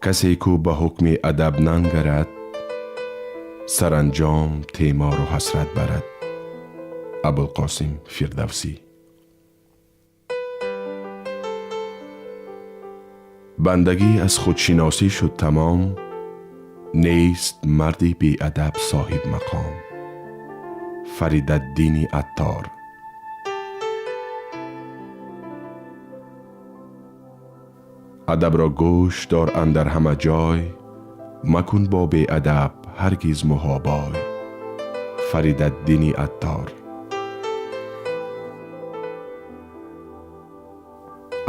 Касе ку ба ҳукми адаб нангарад, саранҷом темору ҳасрат барад. Абулқосим Фирдавсӣ. Бандагӣ аз худшиносӣ шуд тамом, нест марди беадаб соҳибмақом. Фаридаддини Аттор. Адабро гӯш дор андар ҳама ҷой, макун бо беадаб ҳаргиз муҳобой. Фаридаддини Аттор.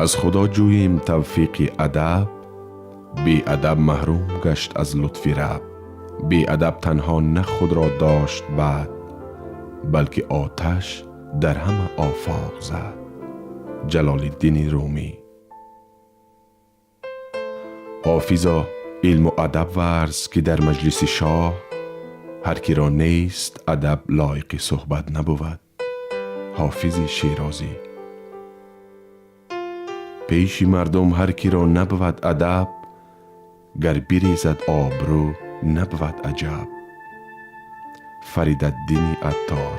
Аз Худо ҷӯем тавфиқи адаб, беадаб маҳрум гашт аз лутфи Раб. Беадаб танҳо на худро дошт бад, балки оташ дар ҳама офоқ зад. Ҷалолиддини Румӣ. Ҳофизо, илму адаб варз, ки дар маҷлиси шоҳ ҳар киро нест адаб лоиқи суҳбат набувад. Ҳофизи Шерозӣ. Пеши мардум ҳар киро набувад адаб, гар бирезад обрӯ набувад аҷаб. Фаридаддини Аттор.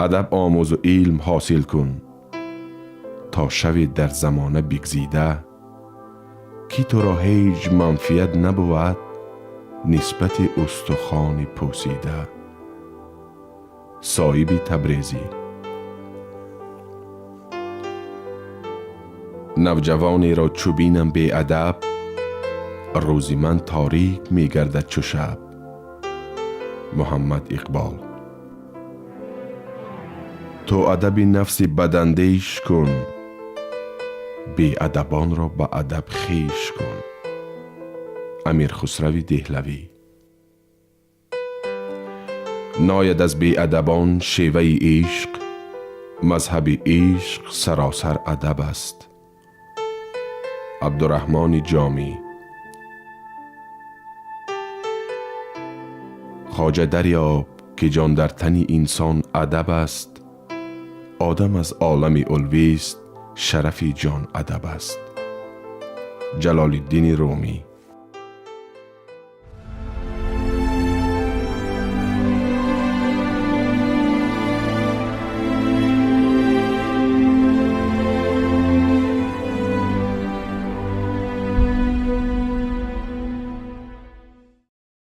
Адаб омӯзу илм ҳосил кун, то шави дар замона бигзида, ки туро ҳеҷ манфиат набувад нисбати устухони пӯсида. Соиби Табрезӣ. Навҷавонеро чу бинам беадаб, рӯзи ман торик мегардад чу шаб. Муҳаммад Иқбол. Ту адаби нафси бадандеш кун, беадабонро ба адаб хеш кун. Амирхусрави Деҳлавӣ. Нояд аз беадабон шеваи ишқ, мазҳаби ишқ саросар адаб аст. Абдураҳмони Ҷомӣ. Хоҷа, дарёб, ки ҷон дар тани инсон адаб аст, одам аз олами улвист, шарафи ҷон адаб аст. Ҷалолиддини Румӣ.